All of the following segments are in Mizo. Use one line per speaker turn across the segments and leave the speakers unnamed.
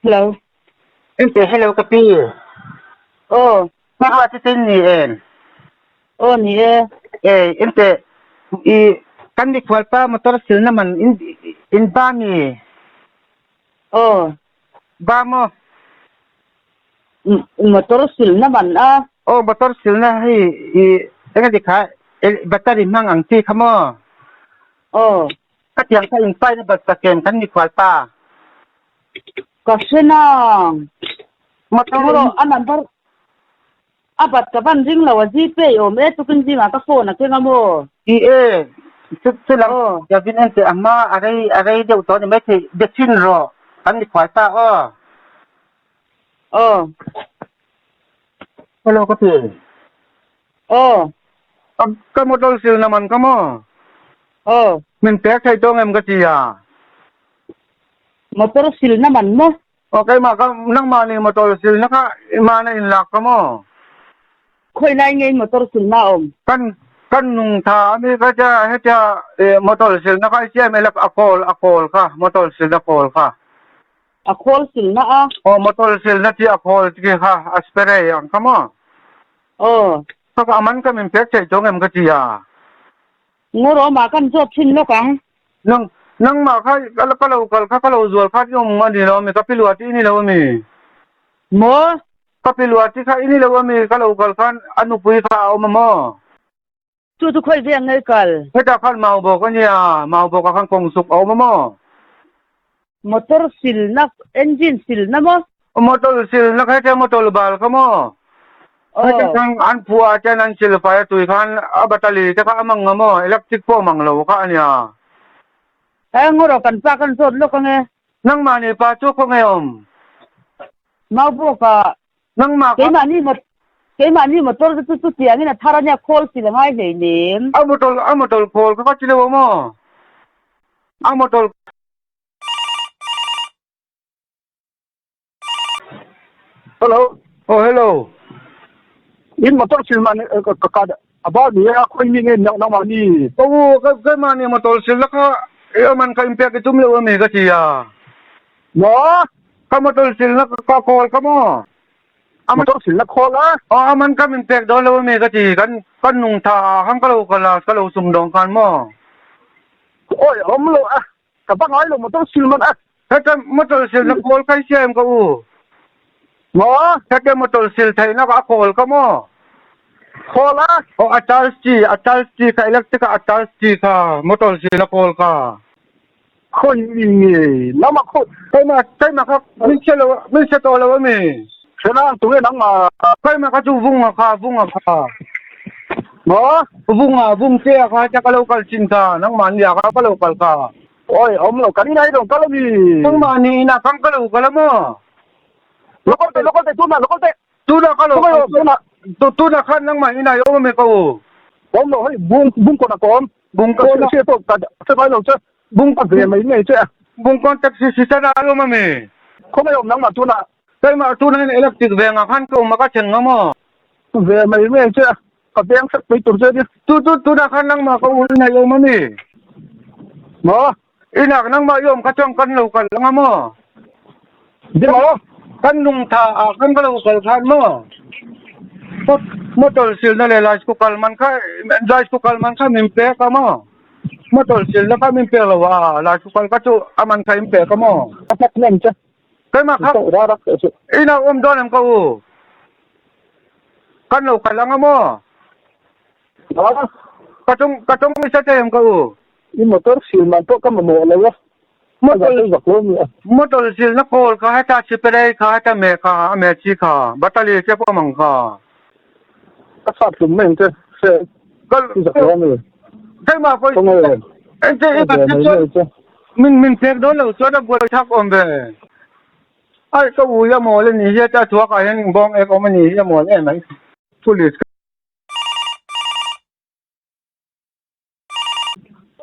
Hello.
Ente hello ka pi.
Aw.
Hmarua chu tin ni em?
Aw ni e.
E ente i kan mikhual pa motor silna man in in ba mi?
Aw.
Ba maw?
Motor silna man a.
Aw motor silna hei i engati kha battery hmang ang chi kha maw?
Aw.
Ka tiang kha in paina bat takem kan mikhual pa.
Ka hre nang.
Motor
Rawh a number a bat ka van ring lo a gpay awm e tukin zingah ka phone a keng a maw?
I e chu chu lam
Aw.
lovin en teh a hma a rei a rei deuh tawh a ni maithei be chhin rawh kan mikhual pa aw.
Aw.
Hello ka ti.
Aw.
Ka motor silna man ka maw?
Aw.
Min pek thei tawng em ka ti a.
Motor silna man maw?
Aw keimah ka nangmah nih motor silna kha mana in lak ka maw?
Khawi lai nge in motor silna a awm?
Kan kan nung tha ami ka tia hetia motor silna kha i siam elak a kawl a kawl kha motor silna kawl kha.
A khawl silna a?
Aw motor silna chi a khawl chi kha a spray ang kha maw?
Aw.
Kha ka a man ka min pek theih tawng em ka tia.
Ngawrawmah kan zawt thin lawk ang.
Nang, nangmah kha ka lo kal kha ka lo zual kha i awm a ni lo ami? Ka pi luah tih i ni lo ami?
Maw?
Ka pi luah tih kha i ni lo ami? Ka lo kal khan a nupui kha a awm a maw?
Chu chu khawi veng ngei kal?
Hetah khan Maubawk a nia, Maubawkah khan kawngsuk a awm a maw?
Motor silna, engine silna maw?
Motor silna kha hetia motor bal kha maw? Heta khan an phuah ah chuan an sil fai a tui khan a batali te kha a mang nga maw? Electric pawh a mang lo kha a nia.
He ngaw kan pa kan zawt lawk ange.
Nangmahni pa chu khawnge awm?
Maubawkah
Nangmah kha.
Keimahni mot keimahni motor te chu chutiangin a thar a nia khawl sil a ngai hleinem.
A motor a motor khawl kha ka ti lo maw? A motor.
Hello.
Oh hello.
In motor sil man ka ka a ba ni a khoi mi nge nang nang ma ni.
Ka u ka ka ma ni motor sil la kha e man ka impact i tum lo ami ka ti a.
Maw?
Ka motor sil na ka call ka maw?
Motor sil na call a?
Aw aman ka min pek dawn lo ami ka ti kan kan nung tha ah khan ka lo kal a ka lo sum dawng khan maw?
Oi awm lo a ka va ngai lo motor sil man a.
Heta motor sil na call kai sia em ka u?
Maw?
Heta motor sil theih na ka call ka maw?
Call a?
Aw a charge chi a charge chi kha electric a charge chi kha motor sil na call ka.
Khawi mi nge lama khawi.
Keimah keimah kha min hre lo min hre tawh lo ami.
Hre nang tunge nangmah.
Keimah kha chu vunga kha vunga kha.
Maw?
Vunga vung che a kha cha ka lo kal thin kha nangmah nia kha ka lo kal kha.
Oi awm lo kan inah i rawn kal ami.
Nangmah ni inah khan ka lo kal a maw?
Lo kal teh lo kal teh tunah lo kal teh.
Tunah ka lo kal tunah khan nangmah inah i awm ami ka u.
Awm lo hei bung bungkawn a ka awm.
Bungkawn a.
Hriat pawh ka hre ngai lo che.
Bung
a ve mai mai che.
Bungkawn taxi si tan ah a awm ami?
Khawngaih awm nangmah tunah.
Keimah tunah hian electric vengah khan ka awm a ka thleng nga maw?
Ve mai mai che. Ka veng hrep mai tur che nia.
Tu tu tunah khan nangmah ka u inah i awm ami?
Maw?
Inah nangmah i awm kha chuan kan lo kal anga maw?
Di maw?
Kan lungtha ah khan ka lo kal khan maw? Motor silna leh rice cooker man kha rice cooker man kha min pek a maw? Motor silna kha min pek lo a, rice cooker kha chu a man kha in pek a maw?
A hlat nem che.
Keimah kha inah awm dawn em ka u? Kan lo kal anga maw? Ka tawng ka tawng nasa che em ka u?
I motor sil man pawh ka mamawh lo a.
Motor motor sil na kawl kha heta chipelei kha heta me kha a me chi kha batali che pawh mang kha.
Ka sat hlum mai ang che se i zak lo ami.
Keimah pawh ente i bat che chuan min min pek dawn lo chuan a buai thak awm ve. Ai ka ui a mawl a ni hi a ta chhuak ah hian bawng ek awm a ni hi a mawl em mai. Police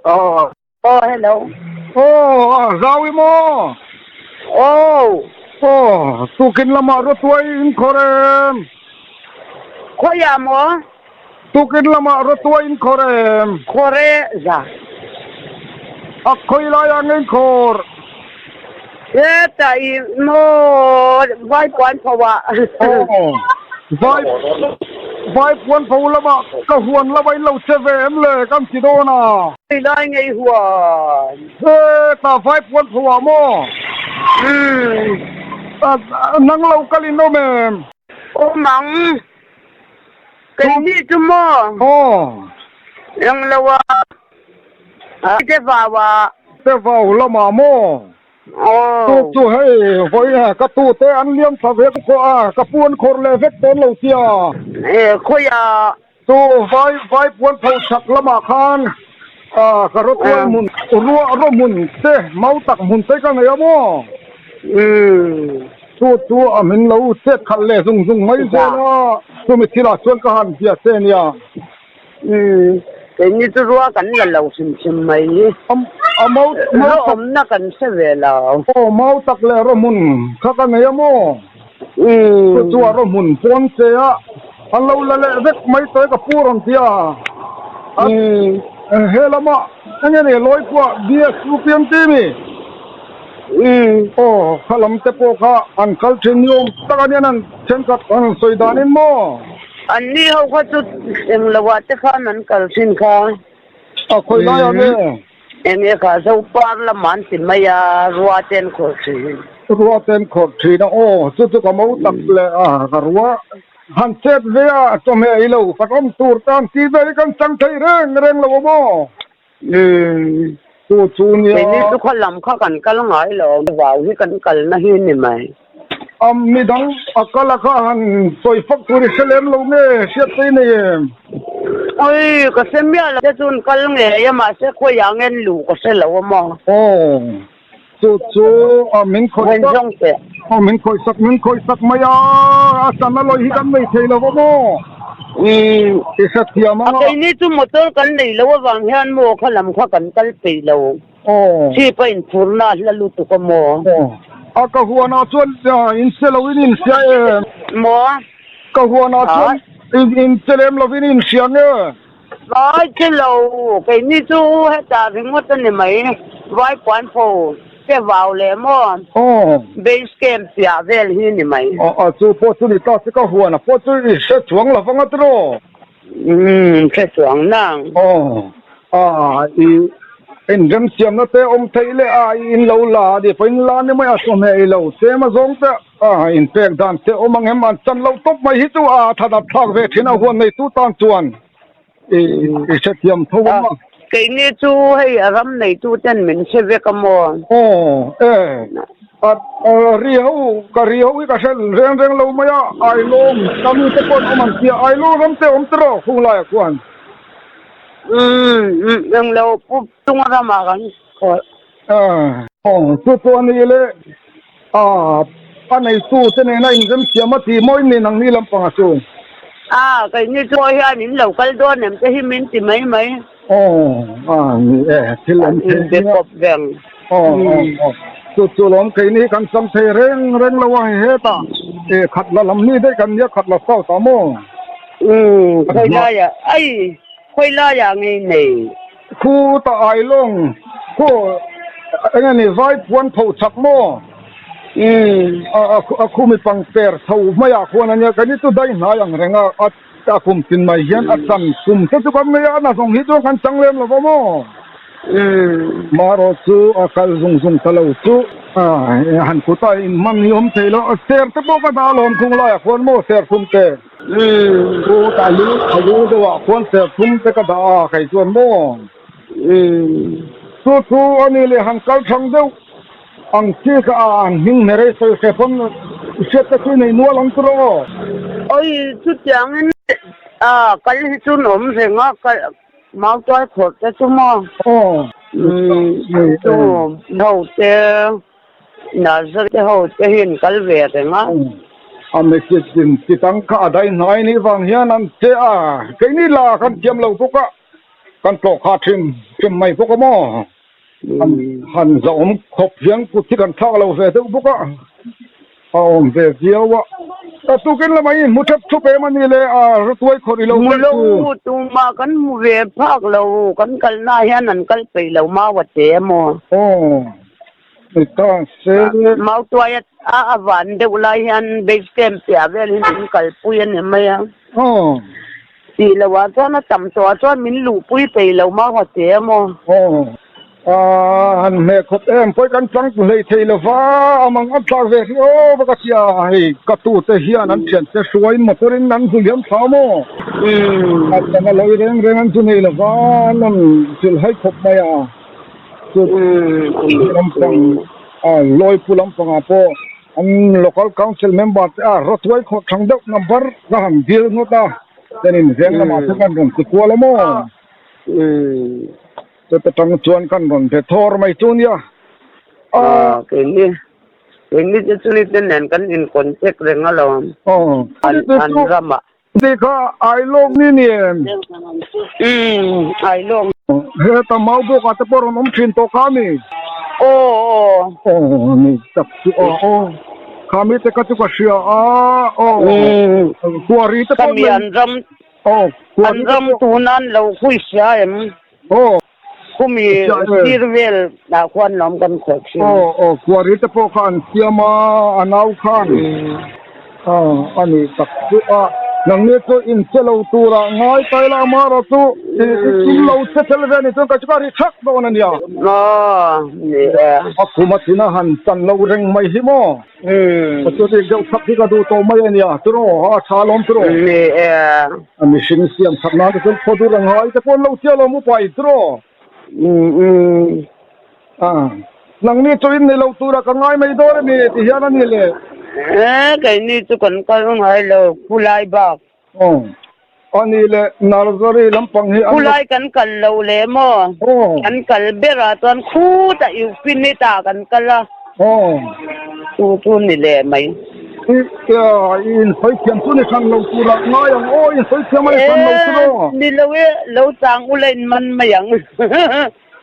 Oh.
Oh, hello.
Oh, zawi maw?
Oh.
Oh, tukin lama rawtuai in khawr em?
Khawiah maw?
Tukin lama rawtuai in khawr em?
Khawr e, za.
A khawi lai ah nge in khawr?
Hetah i maw vai puan pho ah.
Aw vai vai puan pho lamah ka huan lama in lo che ve em le kan ti dawn a.
Hei lai ngei huan.
Hetah vai puan pho ah maw?
Umm.
Nang lo kal in awm em?
Awm ang. Keini chu maw?
Aw.
Eng lo a. Te vau a.
Te vau lamah maw?
Aw.
Tu chu hei vawi a ka tu te an liam thla vek khawh a, ka pu an khawrh leh vek dawn lo sia.
E khawi a.
Tu vai vai puan pho chak lamah khan a ka rawtuai hmun ruah raw hmun te mau tak hmun te ka nei a maw?
Umm.
Chu chu a min lo chet khalh leh zung zung mai zel a, chumi thilah chuan ka han bia che nia.
Umm, keini chu rua kan la lo hrim hrim mai.
A mau tak.
Raw awmna kan hre ve lo.
Aw, mau tak leh raw hmun kha ka nei a maw?
Umm.
Chu chu a raw hmun pawn che a, an lo la leh vek mai tawh e ka pu rawn ti a.
Umm.
He lama eng nge ni Lawipua BSU pian ti mi?
Umm.
Aw, kha lam te pawh kha an kal thin ni awm tak a nian an thenkhat an sawi danin maw?
An ni ho kha chu eng lo ah te khan an kal thin kha.
A khawi lai ah nge?
Eng nge kha Zopar lamah an ti mai a, rua te an khawrh thin.
Rua te an khawrh thin a, aw chu chu ka mo tak leh a, ka rua han chet ve a, chawhmeh i lo kan awm tur te an ti vel hi kan chang thei reng reng lo a maw?
Umm.
Chu chu nia.
Keini chu khaw lam kha kan kal ngai lo, vau hi kan kalna hi ni mai.
A midang a kal a kha han sawi fak tur i hre lem lo nge hriat te i nei em?
Oi, ka hre miah lo te chu an kal ngei a mahse khawiah nge an luh ka hre lo a maw.
Aw, chu chu a min khawih sak, aw min khawih sak min khawih sak mai a, a sana lawi hi kan nei thei lo a maw.
Umm.
I hrethiam ang
a. Keini chu motor kan nei lo avang hian maw kha lam kha kan kal peih lo.
Aw.
Chhip a inphurna a hla lutuk a maw?
Aw. A ka huanah chuan in che lo in inhria em?
Maw?
Ka huanah chuan in che lem lo in inhria nge?
Vai che lo, keini chu hetah ringawt a ni mai. Vai puanpho te vau leh maw?
Aw.
Base camp piah vel hi ni mai.
Aw, chu pawh chu ni ta che ka huanah pawh chu i hre chuang lo vang a tiraw?
Umm, hre chuang nang.
Aw, a i inremsiamna te awm theih leh a i in lo la a ni pawh in la ni mai a chawhmeh i lo tlem a zawng te a inpek dan te awm ang em an chan lo tawp mai hi chu a thatat thlak ve thin a huan neitu tan chuan i i hrethiam tho ang a.
Keini chu hei a ram neitu ten min hre vek a maw?
Aw, e. A ri ho, ka ri ho hi ka hre reng reng lo mai a, Ailawm ka mi te pawh an awm ang tia, Ailawm ram te awm tiraw khung laiah khuan?
Umm, eng lo pu tung ramah kan khawih.
Aw, chu chu a ni le, a neitu te nena inremsiam a ti mawi nen ang ni lampangah chu.
A, keini chu hian in lo kal dawn em te hi min ti mai mai.
Aw, a ni e, thil awm thei
An inbe kawp reng.
Aw, aw, aw. Chu chu lawm keini hi kan chang thei reng reng lo a, hei hetah e khat la lam ni daih kan nia khat la south ah maw?
Umm, khawi laiah, ai, khawi laiah ngei nei?
Khu ta ai lawng, khu eng nge ni vai puan pho chak maw?
Umm.
A, a khu mi pangper tho hmaiah khuan a nia, keini chu dai hnai ang reng a, a. A kum tin mai hian a chan kum te chu kan nei a, a nazawng hi chuan kan chang lem lo va maw? Marawh chu a kal zung zung ta lo chu han kut a inhman hi awm thei lo, ser te pawh ka dah alawm khung laiah khuan maw ser thum te? Chu a lu a lu deuhah khuan ser thum te ka dah a kei chuan maw? Chu chu a ni leh han kal thang deuh Ang chi kha a an hming hmer ei sawi hre pawn i hriat te chu i nei nual ang tur aw.
Oi chutiangin a kal hi chu an awm reng a kal mau tuai khawrh te chu maw.
Aw.
Umm chu ho te nursery te ho te hi an kal ve reng a.
A message din ti tang kha a dai hnai nih vang hian an che a keini la kan thiam lo bawk a kan tlawh kha thin thin mai bawk a maw. Han zahawm khawp hian kut hi kan thlak lo ve deuh bawk a, a awm ve viau a. Ka tukin lamah i hmu thep thup em a ni le, a rawtuai khawrh i lo
Hmu lo, tumah kan hmu ve phak lo, kan kalnaah hian an kal peih lo mau a che emaw.
Aw. Ni ta se.
Mautuai a a van deuh lai hian base camp piah vel hi min kalpui a ni mai a.
Aw.
Tih loh ah chuan a tam tawh ah chuan min luhpui peih lo mau ha che a maw?
Aw. Aaa han hmeh khawp em pawi kan chang hlei thei lo va, a mang an thlak ve hi aw va ka tia hei ka tute hian an thiante hruaiin motor in an zu liam thla maw? A chana lawi reng reng an zu nei lo va, an rawn zilh hai khawp mai a. Chu lampang a Lawipu lampangah pawh an local council member te a rawtuai khawh thang deuh number ka han dil ngawt a, chuanin veng lamah te kan rawn ti kual a maw? Chuta tang chuan kan rawn be thawr mai chu nia.
Aw keini keini chu chuni te nen kan in contact reng alawm an an ramah.
Ti kha Ailawng ni ni em?
Umm Ailawng.
Heta mau bawkah te pawh rawn awm thin tawh kha mi?
Aw aw.
Aw ni tak chu aw aw. Kha mi te kha chu ka hria a aw. Kuari te pawh
Khami an ram an ram tuna an lo hui sia em?
Aw.
Khumi sir vel ah khuan lawm kan khawih thin.
Aw aw kuari te pawh kha an siam a a nau khan a ni tak chu a nangni chu in che lo tura ngai tai la amarawh chu in lo che tel ve ni chuan ka chu ka ri thak dawn a nia.
Aw ni e.
A khum a thina han chan lo reng mai hi maw. Ka chu rik deuh thak hi ka duh tawh mai a nia tiraw a tha alawm tiraw.
Ni e.
A mihring siam that nan te chuan khaw dur a ngai te pawh an lo tia alawm upa i tiraw. A nangni chu in nei lo tura ka ngai mai dawn a ni ti hian a ni le.
E keini chu kan kal ngai lo khulai bak.
Aw a ni le nursery lampang hi an.
Khulai kan kal lo le maw?
Aw.
Kan kal berah chuan khutah Infinite ah kan kal a.
Aw.
Chu chu ni le mai.
I in sawi thiam chu ni hran lo tur ah ngai ang aw in sawi thiam a ni hran lo chu aw.
Ni lo e lo chang ula in man mai ang.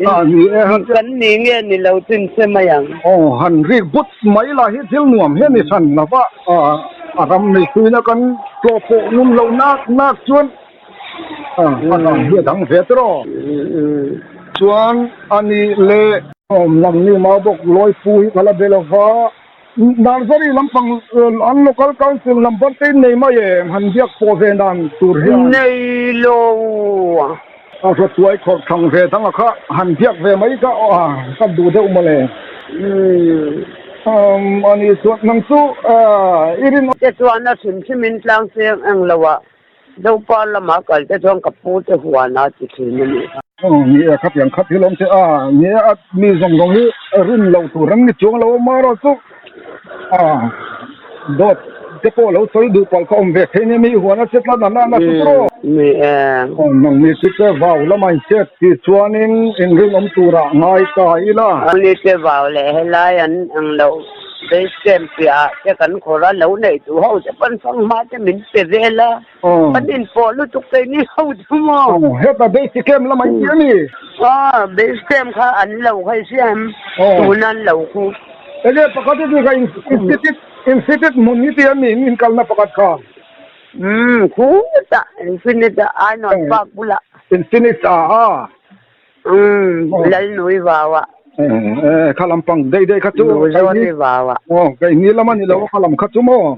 Ah ni e han.
Kan ni nge ni lo chu in hre mai ang.
Aw han rik but mai lah hi thil nuam hian i hran lo va, a ram nei tuina kan tlawh pawh ngum lo nak nak chuan a dang hi a dang ve tawh. Chuan a ni le. Awm lam ni mau bawk Lawipu hi ka la be lo va, Nursery lampang an local council number te in nei mai em han biak pawh ve dan tur hian.
Nei lo.
A hruatuai khawrh thang ve dang a kha han biak ve mai ka ka duh deuh mawle. Um ani chuan nang chu i rin.
Te chuan a hrim hrim in tlang seng eng lo ah Zopa lama kal te chuan ka pu te huan a ti thin a nih kha.
Aw ni e khatiang khat hi lawm che a ni e a mi zawng zawng hi rin lo tur an ni chuang lo a marawh chu a dawt te pawh lo sawi duh palh ka awm ve thei nia mi huan a che tlat a na chu tawh.
Ni e.
Aw nang ni chu che vau lama in chet tih chuanin inrinawm turah ngai ta ila.
Ani che vau leh helai an ang loh. Base camp piahah te kan khawr a, lo neih duh ho te pawn fanghma te min pe vel a, kan inpawh lutuk keini ho chu maw.
Aw, heta base camp lamah in ti a ni?
Aw, base camp kha an lo kha i hria em? Tuna an lo khu.
Enge pakhat i ti kha institute institute hmun hi ti a mi in kalna pakhat kha?
Umm, khutah Infinite ah Arnold Park bulah.
Infinite ah a.
Umm, Lalnui vau ah.
Eh, kha lampang dei dei kha chu.
Nuzawni vau ah.
Aw, kei ni lam a ni lo kha lam kha chu maw.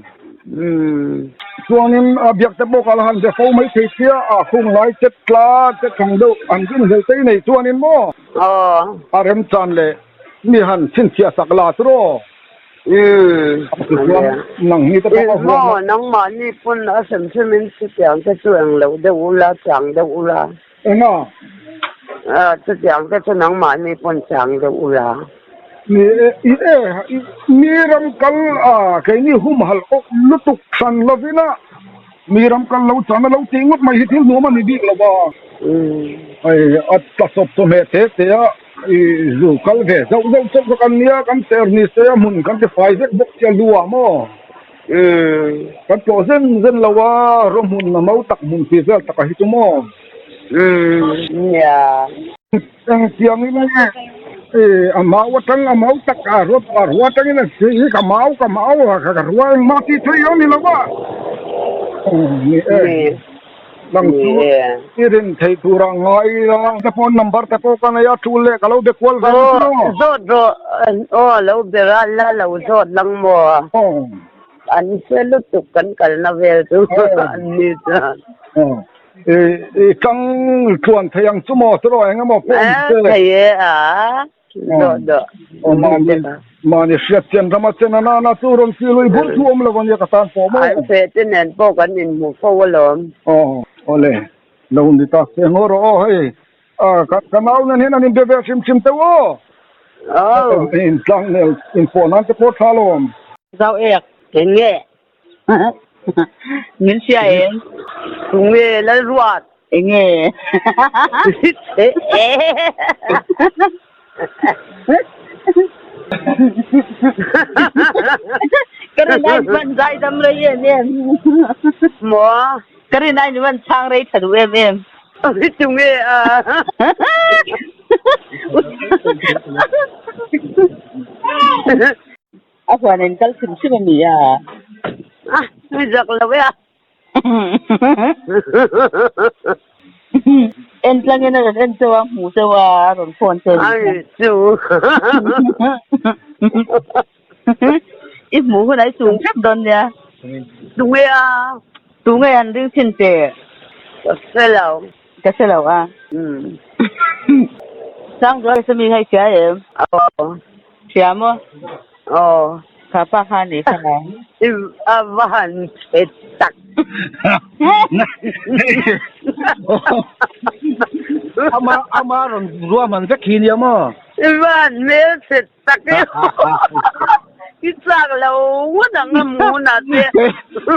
Umm.
Chuanin a biak te pawh kal han be fo mai thei sia, a khung lai chet tla chet thang deuh an rin hlel te nei chuanin maw.
Aw.
A remchan leh mi han chhinchhiah sak la chu raw.
Umm.
Chuan nang ni te pawh a huam.
Maw, nangmahni pawn a sem hrim in chutiang te chu eng loh deuh ula, chang deuh ula.
Enga?
Chutiang te chu nangmahni pawn chang deuh ula.
Ni e, i e, mi ram kal a, keini humhalh awk lutuk hran lovin a, mi ram kal lo chan a lo tih ngawt mai hi thil nuam a ni bik lo va. Hei, a tla sawp chawhmeh te te a, i zu kal ve zauh zauh chauh kha kan nia, kan ser ni se a hmun kan ti fai vek bawk sia lu ah maw? Kan tlawh zen zen lo a, rawh hmun a mau tak hmun tih vel taka hi chu maw?
Nia.
Engtiangin nge a mau atang a mau tak a ruat a rua atangin a si hi ka mau ka mau a ka rua engmah tih theih ang ni lo va. Ni e. Nang chu i rin theih turah ngai ila te phone number te pawh ka nei a tul leh ka lo be kual ve ang chu maw?
Zawt rawh aw lo be ral la lo zawt lang maw? An hre lutuk kan kalna vel chu an ni chuan.
I tang tluan thei ang chu maw tiraw eng emaw pawh ni se.
Thei e a.
Mahni hriat chen rama chen a nana chu rawn ti lui bul thu awm lo ania ka tan pawh maw.
An feh te nen pawh kan inhmu fo alawm.
Aw awle lo ni ta se ngaw rawh aw hei ka nau nen hian an inbe ve hrim hrim teuh aw.
Aw.
Intlang nel inpawh nan te pawh tha alawm.
Zau ek.
Eng nge?
Min hria em?
Tunge Lalruat?
Enge? Ka rin ai van zai dam rei em em.
Maw?
Ka rin ai van chhang rei tha duh em em.
Tunge a?
A huan in kal hrim hrim a ni a.
A mi zak lo e a.
En tlang in a rawn en cheu a, hmu cheu a, a rawn phone cheu.
Ai chu.
I hmuh hunah i chung hrep dawn nia.
Tunge a?
Tunge an ring thin che?
Ka hre lo.
Ka hre lo a. Sangzuala sami kha i hria em?
Aw.
Hria maw?
Aw.
Kha pa kha ni kha.
I a va han chhe tak.
Ama ama rawn ruahman vek hi nia maw?
I va han hmel chhe tak e. I chak lo ngawt ang a hmunah te.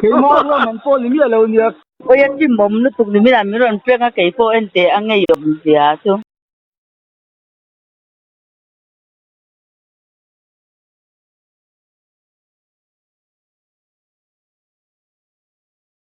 Keimah ruahman pawh ni miah lo nia.
Awi a chimawm lutuk ni min an min rawn pek a keipawh en teh a ngeiawm zia chu.